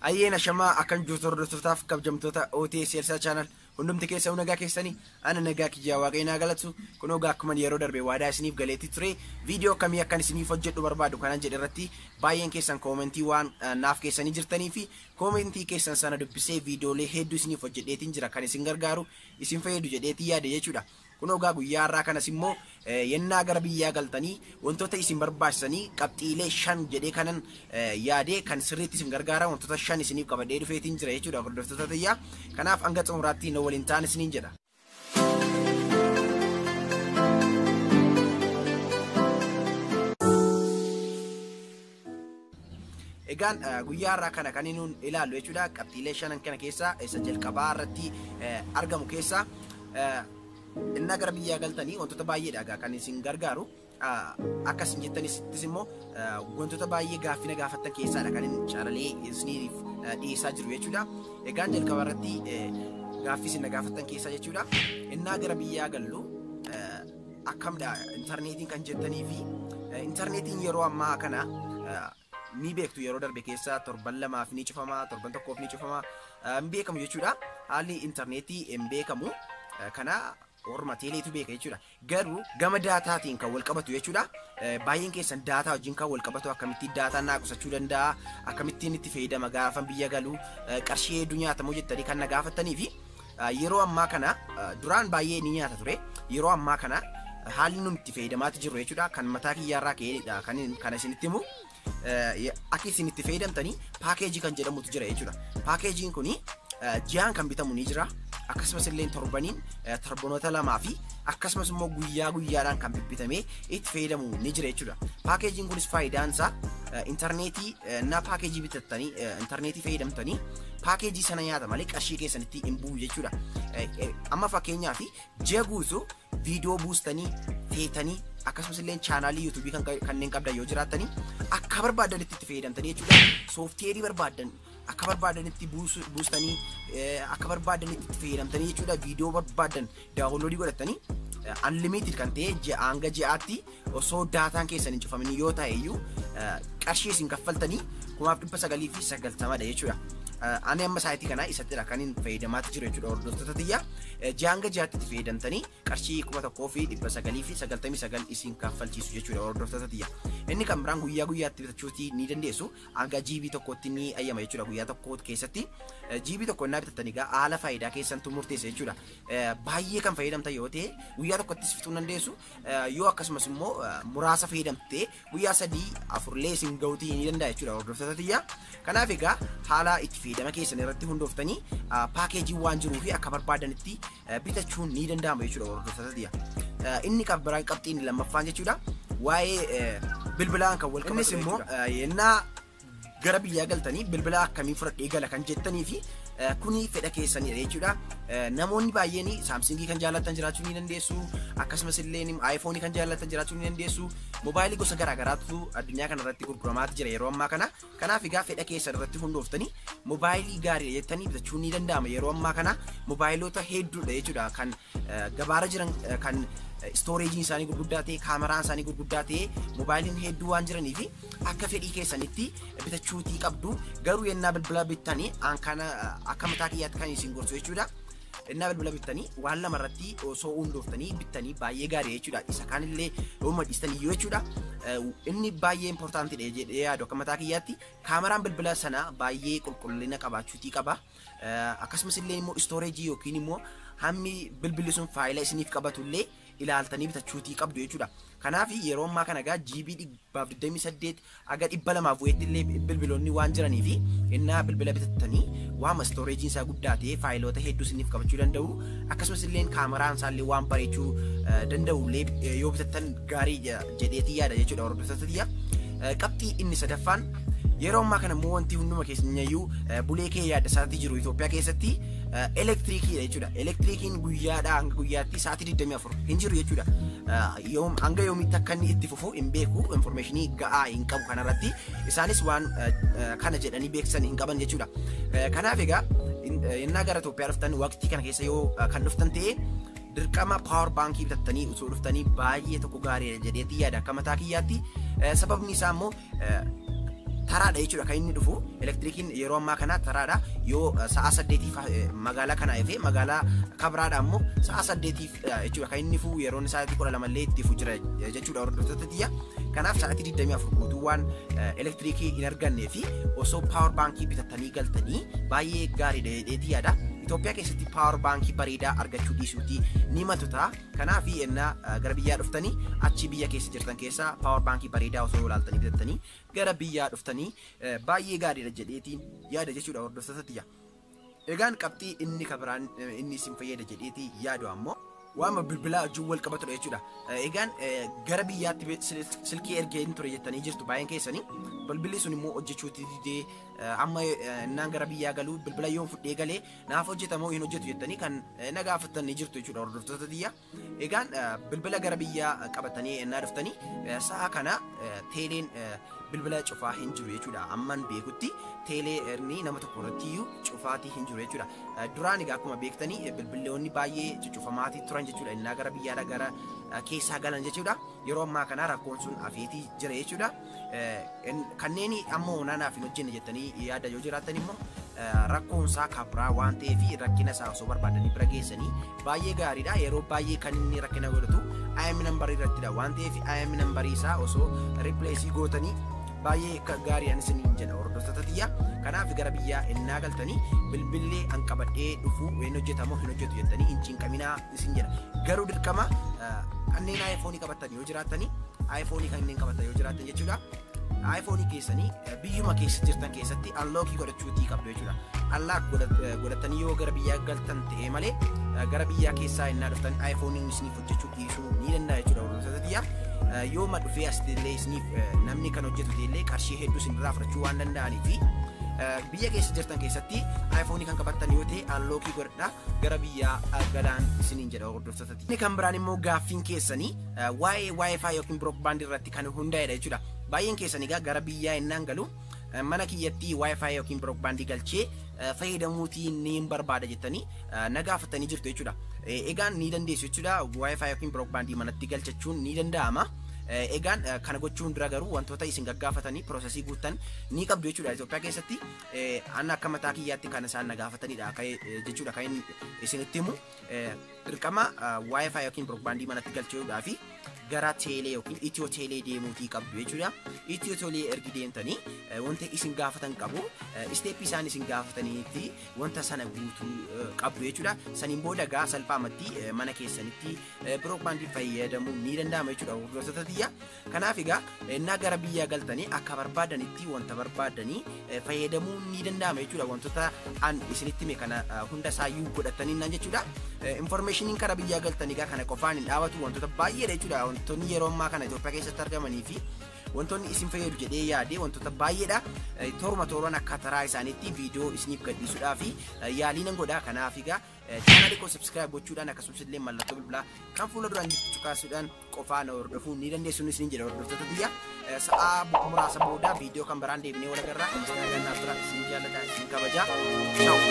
Ayyeen ashamaa akkam jirtu hordoftotaaf kabajamtoota OTS Elsaa Channel hundumti keessa nagaa keessanii ana nagaa kiyyaa waaqayyo naa galatu. Kunoo akkuma yeroo darbe waadaa isiniif galeetti ture viidiyoo akkamii akkan isiniif hojjedhu barbaadu kanan jedhe irratti baay'een keessan koomentii waan naaf keessanii jirtanii fi koomentii keessan sana dubbisee viidiyoolee hedduu isiniif hojjedheetiin jira kan isin gargaaru isin fayyadu jedheetii yaade jechuudha. Kunoo guyyaa har'aa kanas immoo yennaa gara biyyaa galtanii wantoota isin barbaachisanii qabxiilee 5 jedhee kanan yaadee kan sirriitti isin gargaara wantoota 5 isiniif qabadhee dhufeetiin jira jechuudha hordoftoota tiyyaa. Kanaaf hanga xumuraatti nu waliin ta'an isiniin jedha. Egaan guyyaa har'aa kana kan nuun ilaallu jechuudha qabxiilee 5 kana keessaa isa jalqabaa irratti argamu keessaa innaa gara biyyaa galtanii wantoota baay'eedha kan isin gargaaru. Akka isin jettanittis immoo wantoota baay'ee gaaffii na gaafattan keessaadha kan inni calalee isiniif dhiyeessaa jiru jechuudha. Egaan jalqaba irratti gaaffii isin na gaafattan keessaa jechuudha. Innaa gara biyyaa gallu akkamdha intarneetiin kan jettanii fi intarneetiin yeroo ammaa kana ni beektu yeroo darbe keessaa torban 2 ni cufama, torban 1 ni cufama hin beekamu jechuudha. Haalli intarneetii hin beekamu. Kana orma teeleetu beeka jechuudha. Garuu gama daataatiin kan wal qabatu jechuudha. Baay'een keessan daataa wajjin kan wal qabatu akkamittiin daataa naa qusachuu danda'a, akkamittiin itti fayyadama gaafan biyya galu, qarshii hedduu nyaatamu jettanii kan na gaafattanii fi yeroo ammaa kana duraan baay'ee ni nyaata ture. Yeroo ammaa kana haalli nuti itti fayyadamaatti jirru jechuudha. Kan mataa kiyyaarraa ka'eedha kan isinitti himu. Akka isin itti fayyadamtanii paakeejii kan jedhamutu jira jechuudha. Paakeejiin kuni ji'aan kan bitamu ni jira. Akkasumas illee torbaniin torbonoota 2 fi akkasumas immoo guyyaa guyyaadhaan kan bibbitamee itti fayyadamu ni jira jechuudha. Paakeejiin kunis faayidaan isaa intarneetii na paakeejii bitattanii intarneetii fayyadamtanii paakeejii sana nyaata malee qarshii keessanitti hin bu'u jechuudha. Amma fakkeenyaaf ji'a guutuu viidiyoo buustanii feetanii akkasumas illee chaanaalii yuutuubii kanneen qabdan yoo jiraattanii akka barbaadanitti itti fayyadamtanii jechuudha. Sooftiweerii barbaadan akka barbaadanitti buustanii akka barbaadanitti itti fayyadamtanii jechuudha. Viidiyoo barbaadan daawunloodii godhatanii unlimited kan ta'e hanga ji'aatti osoo daataan keessan hin cufamin yoo ta'e iyyuu qarshii isin kaffaltanii 1990 jechuudha. Ani amma saayitii kana isattidha kan hin fayyadamaatti jiru jechuudha hordoftoota tiyya. Ji'a hanga ji'aatti itti fayyadamtanii qarshii 1999 isin kaffalchiisu jechuudha hordoftoota tiyya. Inni kan biraan guyyaa guyyaatti bitachuutii ni dandeessu. Hanga GB tokkotti ni ayyama jechuudha guyyaa tokko keessatti. GB tokko innaa bitattanii egaa haala faayidaa keessantu murteessa jechuudha. Baay'ee kan fayyadamtan yoo ta'e guyyaa tokkottis fixuu dandeessu. Yoo akkasumas immoo muraasa fayyadamtee guyyaa 3 4 isin ga'uutii ni danda'a jechuudha hordoftoota tiyya. Kanaaf egaa haala itti fayyadama keessan irratti hundooftanii paakeejii waan jiruu fi akka barbaadanitti bitachuun ni danda'ama jechuudha hordoftoota tiyya. Inni kan biraan qabxiin lammaffaan jechuudha waa'ee bilbilaan kan wal qabatu. Innis immoo yennaa gara biyyaa galtanii bilbila akkamii fudhadhee gala kan jettanii fi kuni fedha keessanidha jechuudha. Namoonni baay'een Samsungii kan jaallattan jiraachuu ni dandeessu, akkasumas illee iPhone kan jaallattan jiraachuu ni dandeessu. Moobaayilii gosa garaagaraatu addunyaa kana irratti gurguramaatti jira yeroo ammaa kana. Kanaaf egaa fedha keessan irratti hundooftanii moobaayilii gaarii jettanii bitachuun ni danda'ama yeroo ammaa kana. Moobaayilota hedduudha jechuudha kan gabaarra jiran kan istooreejiin isaanii gurguddaa ta'e, kaameraan isaanii gurguddaa ta'e, moobaayiliin hedduu waan jiranii fi akka fedhii keessanitti bitachuutii qabdu. Garuu yennaa bilbila bittanii kana akka mataa kiyyaatti kan isin gorsu jechuudha. Yennaa bilbila bittanii waan lama irratti osoo hundooftanii bittanii baay'ee gaarii jechuudha. Isa kaanillee yooma dhiistanii iyyuu jechuudha. Inni baay'ee impoortaantidha jedhee yaadu akka mataa kiyyaatti. Kaameraan bilbila sanaa baay'ee qulqullina qabaachuutii qaba. Akkasumas illee immoo istooreejii yookiin immoo hammi bilbilli sun faayila isiniif qabatu illee ilaaltanii bitachuutii qabdu jechuudha. Kanaaf yeroo ammaa kana egaa GB 128 haga 200 bu'eetti illee bilbiloonni waan jiranii fi innaa bilbila bitattanii waama istooreejiin isaa guddaa ta'e faayiloota hedduu isiniif qabachuu danda'u. Akkasumas illee kaameraan isaa illee waan bareechuu danda'u illee yoo bitattan gaarii jedheetii yaada jechuudha hordoftoota tiyya. Qabxii inni sadaffaan yeroo ammaa kana immoo wanti hunduma keenyayyuu bulee kee yaadda isaatti jiru Itoophiyaa keessatti elektiriikiidha jechuudha. Elektiriikiin guyyaadhaa hanga guyyaatti sa'aatii 24 hin jiru jechuudha. Hanga yoomiitti akka inni itti fufu hin beeku, informeeshinii ga'aa hin qabu kanarratti. Isaanis waan kana jedhanii beeksisan hin qaban jechuudha. Kanaaf egaa innaa gara Itoophiyaa dhuftan waqtii kana keessa yoo kan dhuftan ta'e dirqama power baankii bitattanii osoo dhuftanii baay'ee tokko gaariidha jedheetii yaada akka mataa kiyyaatti. Sababni isaa immoo Taraadha jechuudha kan inni dhufu. Elektirikiin yeroo ammaa kana taraadha. Yoo sa'a 8 magaalaa kana ifee, magaalaa kabiraadha ammoo sa'a 8 jechuudha kan inni ifu. Yeroon sa'aatii 12 illee itti ifu jira jechuudha, hordoftoota tiyya. Kanaaf sa'aatii 24 guutuu waan elektirikii hin argannee fi osoo power baankii bitattanii galtanii baay'ee gaariidha jedheetii yaada. Itoophiyaa keessatti power baankii bareedaa argachuu dhiisuuti ni maltu ta'a. Kanaaf ennaa gara biyyaa dhuftanii, achi biyya keessa jirtan keessaa power baankii bareedaa osoo ilaaltanii bitattanii gara biyyaa dhuftanii baay'ee gaariidha jedheetiin yaada jechuudha, hordoftoota tiyya. Egaan qabxii inni kabiraan inni isin fayyada jedheetii yaadu ammoo waama bilbilaa wajjin wal qabatudha jechuudha. Egaan gara biyyaatti silkii ergeen ture jettanii jirtu baay'een keessanii. Bilbilli sun immoo hojjechuutti didee, amma innaan gara biyyaa galuu bilbila yoon fudhee galee naaf hojjetamoo hin hojjetu jettanii kan na gaafatanii jirtu jechuudha, hordoftoota tiyya. Egaan bilbila gara biyyaa qabatanii ennaa dhuftanii, sa'a kana teeleen bilbila cufaa hin jiru jechuudha. Amman beekutti teelee inni nama tokko irratti iyyuu cufaatii hin jiru jechuudha. Duraan egaa akkuma beektanii bilbiloonni baay'ee cuccufamaatii turan jechuudha. Innaa gara biyyaadhaa gara keessaa galan jechuudha. Yeroo ammaa kana rakkoon sun hafeetii jira jechuudha. Kanneen ammoo naanaaf hin hojjenne jettanii yaada yoo jiraattan immoo, rakkoon isaa kabraa waan ta'eef rakkina isaa osoo barbaadanii bira geessanii baay'ee gaariidha. Yeroo baay'ee kan inni rakkina godhatu IMEI numberii irrattidha waan ta'eef, IMEI numberii isaa osoo replaceii gootanii baay'ee gaariidhaan isiniin jedha, hordoftoota tiyya. Kanaaf gara biyyaa ennaa galtanii bilbillee an qabadhee dhufuu hin hojjetamoo hin hojjetu jettanii hin cinqaminaa isin jedha. Garuu dirqama kanneen iPhone qabattan yoo jiraattanii, iPhone kanneen qabatan yoo jiraattan jechuudha, iPhone keessanii biyyuma keessa jirtan keessatti unlockii godhachuutii qabdu jechuudha. Unlock godhatanii yoo gara biyyaa galtan ta'e malee, gara biyyaa keessaa innaa dhuftan iPhone isiniif hojjechuu dhiisuu ni danda'a jechuudha, hordoftoota tiyya. Yoo ma dhufee asitti isiniif namni kan hojjetu illee qarshii hedduu isinirraa fudhachuu waan danda'anii fi biyya keessa jirtan keessatti iPhone kan qabattan yoo ta'e unlockii godhadhaa gara biyyaa galaan isiniin jedha, hordoftoota. Inni kan biraan immoo gaaffiin keessanii waa'ee WiFi yookiin broadband irratti kan hundaa'edha jechuudha. Baay'een keessanii egaa gara biyyaa innaan galu mana kiyyatti WiFi yookiin broadband galchee fayyadamuutii ni barbaada jettanii na gaafatanii jirtu jechuudha. Egaan ni dandeessu jechuudha. WiFi yookiin broadband manatti galchachuun ni danda'ama. Egaan kana gochuun dura garuu wantoota isin gaggaafatanii processii guuttan ni qabdu jechuudha. Itoophiyaa keessatti anna akka mataa kiyyaatti kan isaan na gaafatanidha jechuudha kan isinitti himu. Dirqama WiFi yookiin broadband manatti galchuudhaa fi gara teelee yookiin Itiyoo teelee deemuutii qabdu jechuudha. Itiyoo teelee ergi deemtanii wanta isin gaafatan qabu, steppii isaan isin gaafataniitti wanta sana guutuu qabdu jechuudha. Saniin booda gaa salphaamatti mana keessanitti broadbandii fayyadamuun ni danda'ama jechuudha, hordoftoota tiyya. Kanaaf egaa innaa gara biyyaa galtanii akka barbaadanitti wanta barbaadanii fayyadamuun ni danda'ama jechuudha. Wantoota an isinitti hime kana hunda isaayyuu godhatanii naan jechuudha. Informationiin karaa biyyaa galtanii egaa kana qofaan hin dhaabatu, wantoota baay'eedha jechuudha. Wantoonni yeroo ammaa kana Itoophiyaa keessatti argamanii fi wantoonni isin fayyadu jedhee yaade wantoota baay'eedha. Toruma tooraan akka taraa isaaniitti viidiyoo isiniif gadhiisuudhaa fi yaalii nan godha. Kanaaf egaa chaanaalii koo subscribe gochuudhaan, akkasumas illee mallattoo bilbilaa kan fuula duraan jirtu cuqaasuudhaan qofaa na hordofuu ni dandeessu isiniin jedha, hordoftoota biyya. Sa'aa muraasa booda viidiyoo kan biraan deebinee wal agarraa. Ammas nagaan naaf tura. Isin jaalladha, isin kabajaa. Ciao.